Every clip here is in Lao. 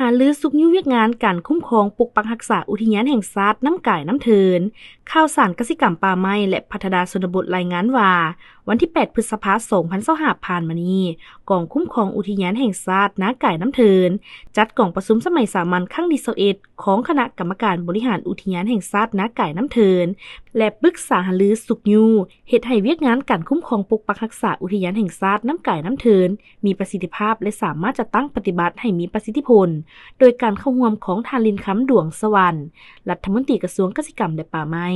ຫາລືຊຸກຍູ້ວຽກງານການຄຸ້ມຄອງປົກປັກຮັກສາອຸທິຍານແຫ່ງຊາດນ້ຳກາຍນ້ຳເທີນ. ຂ່າວສານກະສິກຳ ປ່າໄມ້ ແລະ ພັດທະນາຊົນນະບົດລາຍງານວ່າ ວັນທີແປດ ພຶດສະພາ ສອງພັນຊາວຫ້າ ຜ່ານມານີ້, ກອງຄຸ້ມຄອງອຸທິຍານແຫ່ງຊາດນ້າກາຍນ້ຳເທີນ ຈັດກອງປະຊຸມສະໄໝສາມັນຄັ້ງທີຊາວເອັດ ຂອງຄະນະກຳມະການບໍລິຫານອຸທິຍານແຫ່ງຊາດນ້າກາຍນ້ຳເທີນ ແລະ ປຶກສາຫາລືຊຸກຍູ້ ເຮັດໃຫ້ວຽກງານການຄຸ້ມຄອງປົກປັກຮັກສາອຸທິຍານແຫ່ງຊາດນ້ຳກາຍນ້ຳເທີນ ມີປະສິດທິພາບ ແລະ ສາມາດຈັດຕັ້ງປະຕິບັດໃຫ້ມີປະສິດທິຜົນ ໂດຍການເຂົ້າຮ່ວມຂອງທ່ານ ລິນຄຳ ດວງສະຫວັນ ລັດຖະມົນຕີກະຊວງກະສິກຳ ແລະ ປ່າໄມ້,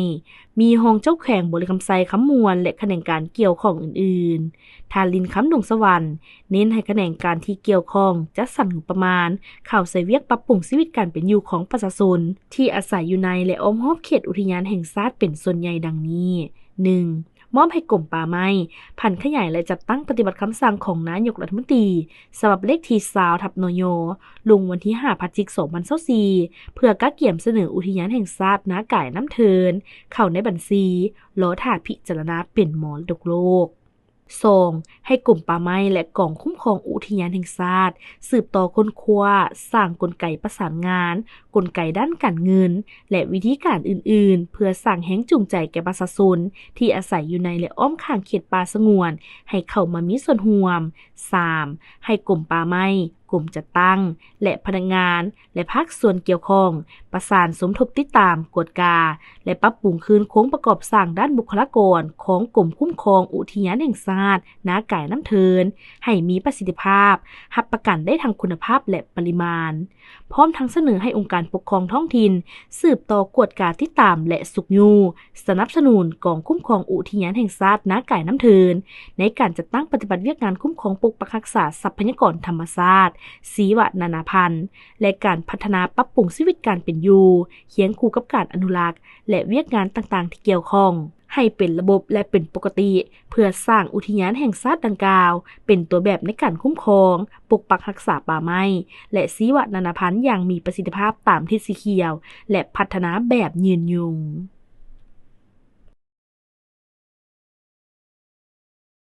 ມີຮອງເຈົ້າແຂວງບໍລິຄຳໄຊ ຄຳມ່ວນ ແລະ ຂະແໜງການກ່ຽວຂ້ອງອື່ນໆ. ທ່ານ ລິນຄຳ ດວງສະຫວັນ ເນັ້ນໃຫ້ຂະແໜງການທີ່ກ່ຽວຂ້ອງຈັດສັນງົບປະມານເຂົ້າໃສ່ວຽກປັບປຸງຊີວິດການເປັນຢູ່ຂອງປະຊາຊົນທີ່ອາໄສຢູ່ໃນ ແລະ ອ້ອມຮອບເຂດອຸທິຍານແຫ່ງຊາດເປັນສ່ວນໃຫຍ່ດັ່ງນີ້: ໜຶ່ງ ມອບໃຫ້ກົມປ່າໄມ້ຜັນຂະຫຍາຍ ແລະ ຈັດຕັ້ງປະຕິບັດຄຳສັ່ງຂອງນາຍົກລັດຖະມົນຕີ ສະບັບເລກທີຊາວ ທັບ ນຍ ລົງວັນທີຫ້າ ພະຈິກ ສອງພັນຊາວສີ່ ເພື່ອກະກຽມສະເໜີອຸທິຍານແຫ່ງຊາດນ້າກາຍນ້ຳເທີນ ເຂົ້າໃນບັນຊີລໍຖ້າພິຈາລະນາເປັນມໍລະດົກໂລກ. ສອງ ໃຫ້ກົມປ່າໄມ້ ແລະ ກອງຄຸ້ມຄອງອຸທິຍານແຫ່ງຊາດ ສືບຕໍ່ຄົ້ນຄວ້າ, ສ້າງກົນໄກປະສານງານ, ກົນໄກດ້ານການເງິນ ແລະ ວິທີການອື່ນໆ ເພື່ອສ້າງແຮງຈູງໃຈແກ່ປະຊາຊົນທີ່ອາໄສຢູ່ໃນ ແລະ ອ້ອມຂ້າງເຂດປ່າສະຫງວນ ໃຫ້ເຂົ້າມາມີສ່ວນຮ່ວມ. ສາມ ໃຫ້ກົມປ່າໄມ້, ກົມຈັດຕັ້ງ ແລະ ພະນັກງານ ແລະ ພາກສ່ວນກ່ຽວຂ້ອງ ປະສານສົມທົບຕິດຕາມ, ກວດກາ ແລະ ປັບປຸງຄືນໂຄງປະກອບສ້າງດ້ານບຸກຄະລາກອນຂອງກົມຄຸ້ມຄອງອຸທິຍານແຫ່ງຊາດນ້າກາຍນ້ຳເທີນ ໃຫ້ມີປະສິດທິພາບ, ຮັບປະກັນໄດ້ທັງຄຸນນະພາບ ແລະ ປະລິມານ. ພ້ອມທັງສະເໜີໃຫ້ອົງການປົກຄອງທ້ອງຖິ່ນ ສືບຕໍ່ກວດກາຕິດຕາມ ແລະ ຊຸກຍູ້ສະໜັບສະໜູນກອງຄຸ້ມຄອງອຸທິຍານແຫ່ງຊາດນ້າກາຍນ້ຳເທີນ ໃນການຈັດຕັ້ງປະຕິບັດວຽກງານຄຸ້ມຄອງປົກປັກຮັກສາຊັບພະຍາກອນທຳມະຊາດ, ຊີວະນານາພັນ ແລະ ການພັດທະນາປັບປຸງຊີວິດການເປັນຢູ່ ຄຽງຄູ່ກັບການອະນຸລັກ ແລະ ວຽກງານຕ່າງໆທີ່ກ່ຽວຂ້ອງ ໃຫ້ເປັນລະບົບ ແລະ ເປັນປົກກະຕິ ເພື່ອສ້າງອຸທິຍານແຫ່ງຊາດດັ່ງກ່າວ ເປັນຕົວແບບໃນການຄຸ້ມຄອງ, ປົກປັກຮັກສາປ່າໄມ້ ແລະ ຊີວະນານາພັນຢ່າງມີປະສິດທິພາບຕາມທິດສີຂຽວ ແລະ ພັດທະນາແບບຍືນຍົງ.